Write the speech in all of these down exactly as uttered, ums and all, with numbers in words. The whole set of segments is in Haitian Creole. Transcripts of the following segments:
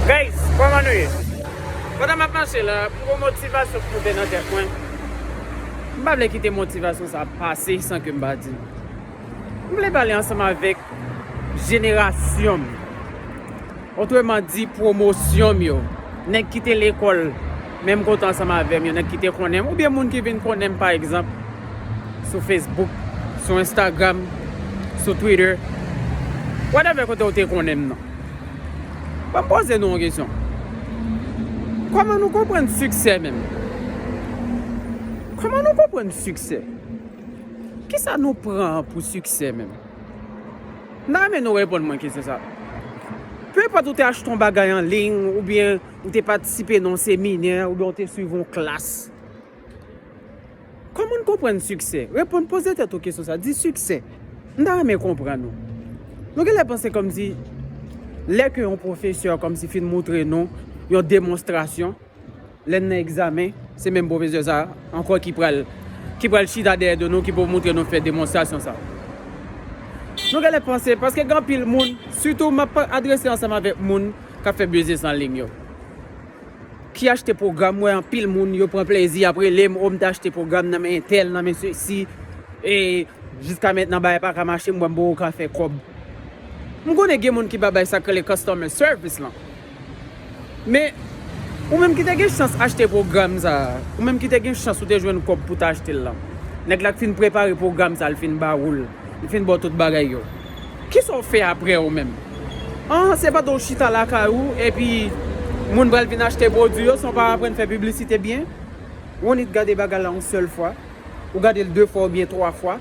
Guys, kòman nou ye? Pandan m ap mache la, m gon motivasyon k monte nan tèt mwen. M pa vle kite motivasyon sa pase san ke m pa di nou. M vle pale ansanm avèk jenerasyon m. Otreman di, pwomosyon m yo. Nèg ki te lekòl menm kote ansanm avè m yo, nèg ki te konnen m, oubyen moun ki vin konnen m, pa egzanp, sou Facebook, sou Instagram, sou Twitter, whatever kote w te konnen m nan. Ban m poze nou yon kesyon. Kòman nou konprann siksè menm? Kòman nou konprann siksè? Kisa nou pran pou siksè menm? M ta renmen nou reponn mwen kesyon sa. Peu importe ou te achte yon bagay an liy, oubyen ou te patisipe nan yon seminè, oubyen ou te swiv yon klas. Kòman n konprann siksè? Reponn, poze tèt ou kesyon sa. Di siksè. M ta renmen konprann ou. Nou genlè panse kòmsi lè ke yon pwofesè kòmsi fin montre nou yon demonstrasyon, lè n nan egzamen, se menm pwofesè sa ankò ki pral, ki pral chita dèyè do nou, ki pou montre nou fè demonstrasyon sa. Nou genlè panse, paske gen anpil moun, sitou m ap adrese ansanm avèk moun k ap fè biznis an liy yo, ki achte pwogram, m wè anpil moun, yo pran plezi, y ap rele m, o, m te achte pwogram nan men entèl, nan men sesi, e jiska mentnan bagay pa ka mache, m wè m poko ka fè kòb. M konnen gen moun ki pa bay sa k rele customer service lan. Men, ou menm ki te gen chans achte pwogram sa a, ou menm ki te gen chans ou te jwenn kòb pou w ta achte l lan, nèg la k fin prepare pwogram sa a, l fin ba ou l, li fin ba w tout bagay yo. Kisa w fè apre ou menm? An, se pandan w chita lakay ou, epi moun pral vin achte pwodui yo san w pa aprann fè piblisite byen? Ou annik gade bagay la yon sèl fwa, ou gade l de fwa oubyen twa fwa,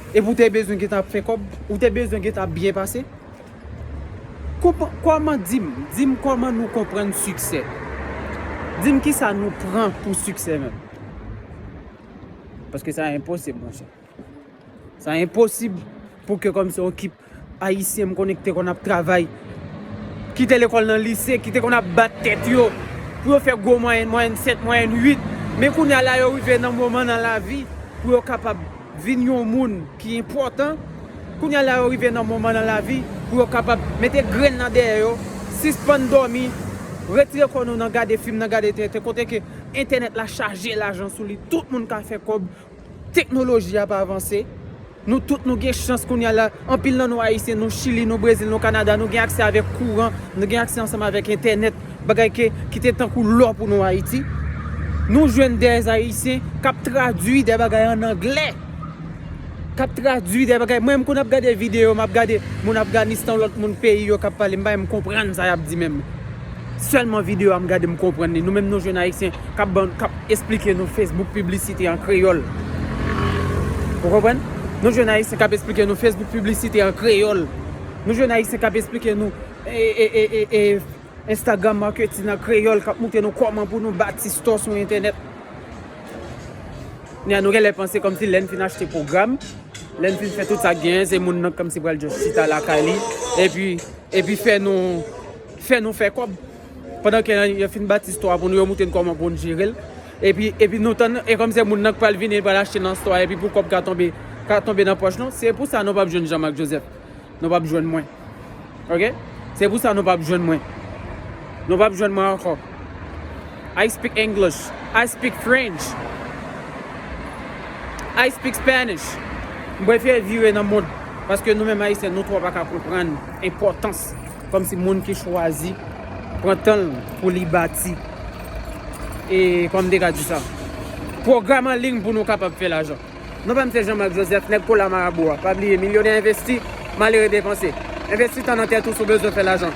epi w te bezwen gentan ap fè kòb, ou te bezwen gentan ap byen pase? Konpran-, kòman, di m, di m kòman nou konprann siksè? Di m kisa nou pran pou siksè menm? Paske sa enposib, monchè. Sa enposib pou ke kòmsi yon ekip ayisyen m konnen ki te konn ap travay, ki te lekòl nan lise, ki te konn ap bat tèt yo pou yo fè gwo mwayèn, mwayèn sèt, mwayèn uit. Men kounye a la yo rive nan moman nan lavi pou yo kapab vin yon moun ki enpòtan. Kounye a la yo rive nan moman nan lavi pou yo kapab mete grenn nan dèyè yo, sispann dòmi, retire kò nou nan gade fim, nan gade tenten, kote ke entènèt la chaje lajan sou li, tout moun ka fè kòb, teknoloji ap avanse. Nou tout nou gen chans kounye a la. Anpil nan nou ayisyen, nou Chili, nou Brezil, nou Kanada, nou gen aksè avèk kouran, nou gen aksè ansanm avèk entènèt, bagay ke, ki te tankou lò pou nou Ayiti. Nou jwenn dè ayisyen k ap tradui dè bagay ann anglè, k ap tradui dè bagay. Mwen, m konn ap gade videyo, m ap gade moun Afganistan, lòt moun peyi yo k ap pale, m pa menm konprann sa y ap di menm. Sèlman videyo a m gade, m konprann li. Nou menm nou jwenn ayisyen k ap ban, k ap esplike nou Facebook piblisite an kreyòl. Ou konprann? Nou jwenn ayisyen k ap esplike nou Facebook piblisite an kreyòl. Nou jwenn ayisyen k ap esplike nou, e, e, e, e, e, Instagram marketing an kreyòl, k ap montre nou kòman pou nou bati store sou entènèt. Kounye a nou genlè panse kòmsi lè n fin achte pwogram, lè n fin fè tout sa k genyen, se moun nan kòmsi pral just chita lakay li, epi, epi fè nou, fè nou fè kòb. Pandan ke yo fin bati store a pou nou, yo montre n kòman pou n jere l. Epi, epi nou tann, e kòmsi se moun nan k pral vini, pral achte nan store a, epi pou kòb ka tonbe, ka tonbe nan pòch nou. Se pou sa nou p ap jwenn Jean Marc Joseph. Nou p ap jwenn mwen. Oke? Se pou sa nou p ap jwenn mwen. Nou p ap jwenn mwen ankò. I speak English. I speak French. I speak Spanish. M prefere vire nan mond. Paske nou menm ayisyen, nou twò pa ka konprann enpòtans kòmsi moun ki chwazi pran tan l pou li bati. E kòman m te ka di sa? Pwogram an liy pou nou kapab fè lajan. Nou pa m se Jean Marc Joseph, nèg kola marabou a. Pa bliye, milyonè envesti, malere depanse. Envesti tan nan tèt ou si w bezwen fè lajan.